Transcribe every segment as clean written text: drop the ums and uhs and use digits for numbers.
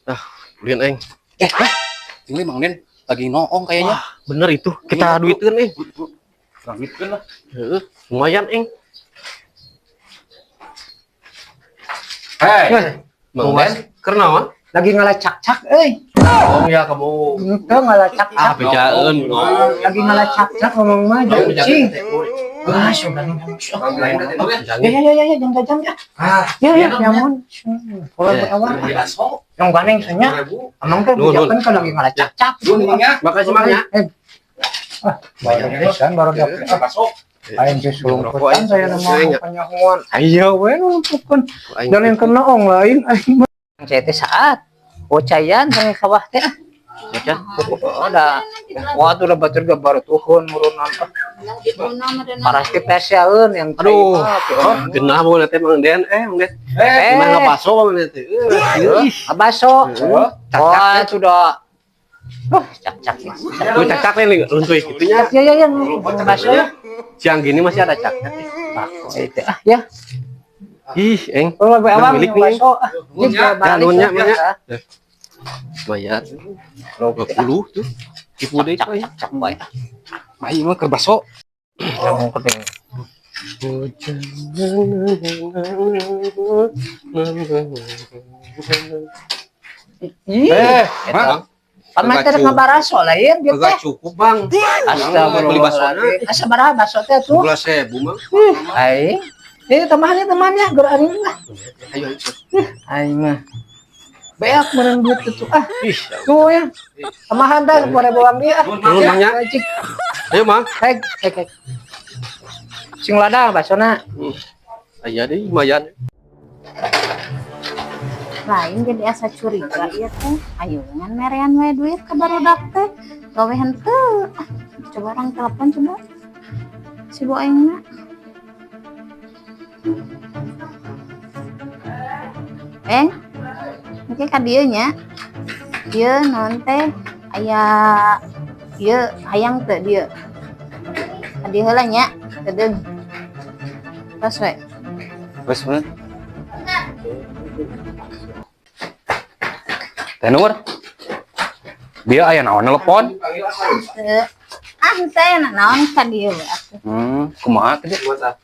Ah, ulin aing. Eh, eh. Tinggal Mang Den lagi noong kayaknya. Wah, bener itu. Kita Iya, duitkeun eh. Duitkeun lah. Heeh, lumayan eng. Hei, Mang Mang Den, keur naon? Lagi ngalacak-cak euy. Oh ya kamu. Henteu ngalacak-cak. Ah, bejaeun. Lagi ngalacak-cak ngomong mah cing. Wah, sudah Ya ya ya ya ya jangan jajan ya. Ah, Ya ya nyamun. Kalau awal yang ganeng sanya. Amang teh Nuhun, bejakeun kan lagi ngalacak-cak. Nuhun Mang ya. Makasih Mang ya. Eh. Ah, baru pisan baru dapet. Aing geus lumputan saya nama panyahuan. Ayo we nu lumpukeun. Dan yang kena ong lain aing mah. Saya teh saat Ocayan sama sawah teh. Ya. Ada. Wah, tuh udah batur ga baru tuhun murunan. Parasti spesialun yang Aduh, oh, genah mau teh Mang Den, eh Mang Den. Eh, Gimana baso Mang Den teh? Eh, baso. Wah, sudah. Oh, cak-cak. Tuh cacak nih luntuy gitunya. Ya ya ya, baso ya. Siang gini masih ada cacak. Itu ah ya. Ih, eng. Oh, bae awang Milik nih. baso. Ah, ini Ya, balik. nuhun nya. Bayar 20 tuh. Tipu deh coy. Cak bae. Mai mah keur baso. Ngomong penting. Ih, Eh, Mang. paman teh rek ngabaraso lain dia teh. Kagak cukup, Bang. Beli basona. Astagfirullahaladzim. Asa baraha baso teh tuh? 11.000, Mang. Aing. Ini tambahannya temannya, geura ari lah. Ayo, ayo. Aing mah. Beak meureun duit itu ah. Ih, Tuh ya. Tambahan dah 10.000 bang dia. Nuhun, Mang ya. Cik, Ayo, Mang. hek, hek, hek. Sing ladang basona. Aya deh, lumayan. Lain jadi asa curiga ieu teh, ayo ngan merean we duit ka barudak teh gawe henteu. Ah, coba orang telepon coba si boengna. Eng, engke ka dieu nya, ieu naon teh aya ieu hayang teu dieu ka dieu heula nya, kedeung tos we. Wes, Mang. Teh Nur. Dia aya naon nelpon? Teu. Ah, henteu naon ka dieu we atuh. Kumaha teh?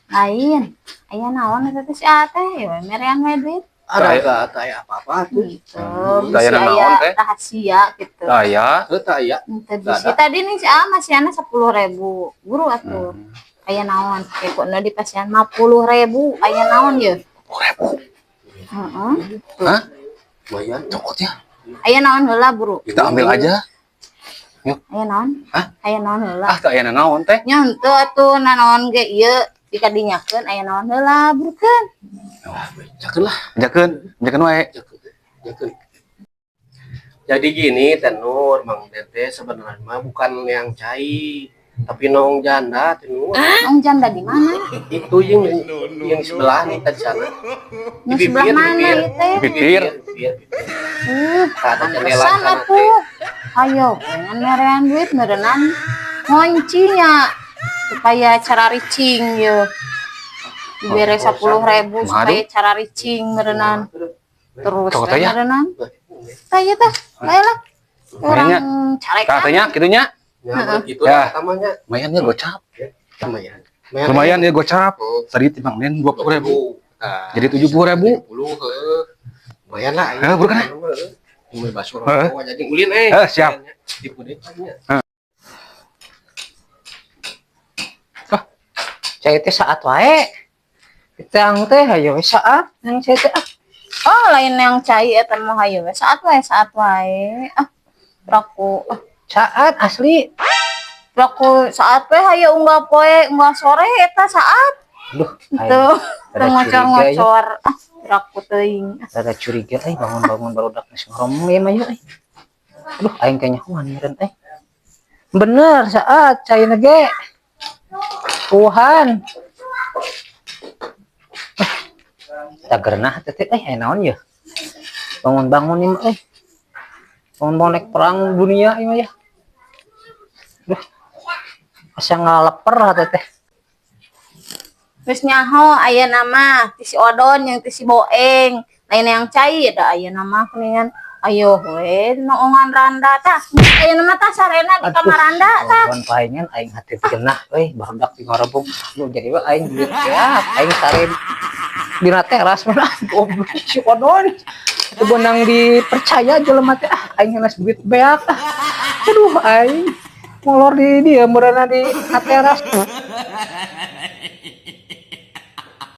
Lain. Aya naon eta teh si A teh, ya merean we duit. Ada enggak aya apa-apa tuh. Gitu. Teu aya Bisi naon aya teh? rahasia gitu. Aya. Heuh, teu aya. Henteu bisi tadi nih si A masiana 10.000. Guru atuh. Aya naon? Kekona di pasian 50.000. Aya naon ye? 10.000. Heeh. Hah? Lumayan. Cokot ya. Aya naon heula, Bro? Kita ambil aja. Aya naon? Hah? Aya naon heula? Ah, teu aya naon teh. Nya henteu atuh nanaon ge ieu dikadinyakeun aya naon heula, Brukeun. Jakeun lah. Jakeun, jakeun wae. Jakeun. Jadi gini, Teh Nur, Mang Tete sebenarnya mah bukan yang cai, tapi noong janda, Teh Nur. Noong janda di mana? Itu yang sebelah nih tadi sana. Yang sebelah mana bibir. ieu teh? Bibir. Bibir, bibir. Ada jendela Pantesan sana teh. atuh. Ayo, pengen merean duit merenan ngoncinya supaya cara ricing ye. Dibere 10.000 supaya cara ricing merenan. Terus Cokot ya? merenan. Tah ieu teh, bae lah. Orang Lumayan. carekan. Katanya kitu nya. Ya, gitu Ya. lah pertamanya. Lumayan ya gocap. Lumayan. Lumayan ya gocap. Tadi timbang Den 20.000. Nah, Jadi 70.000. 70, heeh. Lumayan lah. Heeh, bro, kan? Ini bakso Heeh. rokok jadi ulin eh. Heeh, siap. Tipu deh nya. Cai teh saat wae. Pitang teh hayo we saat yang cai teh ah. Oh, lain yang cai eta mah hayo we saat wae, saat wae. Ah, roku. Ah, Saat asli. roku saat we hayo unggal poe, unggal sore eta saat. Aduh, aing Tuh, rada ngocor-ngocor. Ah, roku teuing. Rada curiga euy bangun-bangun barudak geus ngoromong ieu mah yeuh euy. Aduh, aing kayaknya huan meureun euy. Bener saat cai ge. Tuhan. Tak gerenah teh teh euy naon yeuh. Bangun-bangun ieu mah euy. Bangun-bangun naik perang dunia ieu mah ya. Duh. Asa ngaleper hate teh. Geus nyaho aya nama ti si Odon yang ti si Boeng, lain yang cai da aya nama kuningan. Ayo we noongan randa tah. Ayeuna mah tah sarena di kamar randa tah. Kawan paingan aing hati genah euy, barudak di ngarebung. Lu jadi we aing duit ya, aing sare dina teras mana, goblok si Odon. Teu beunang dipercaya jelema teh, ah, aing ngenes duit beak ah. Aduh, aing molor di dia meureunna di teras.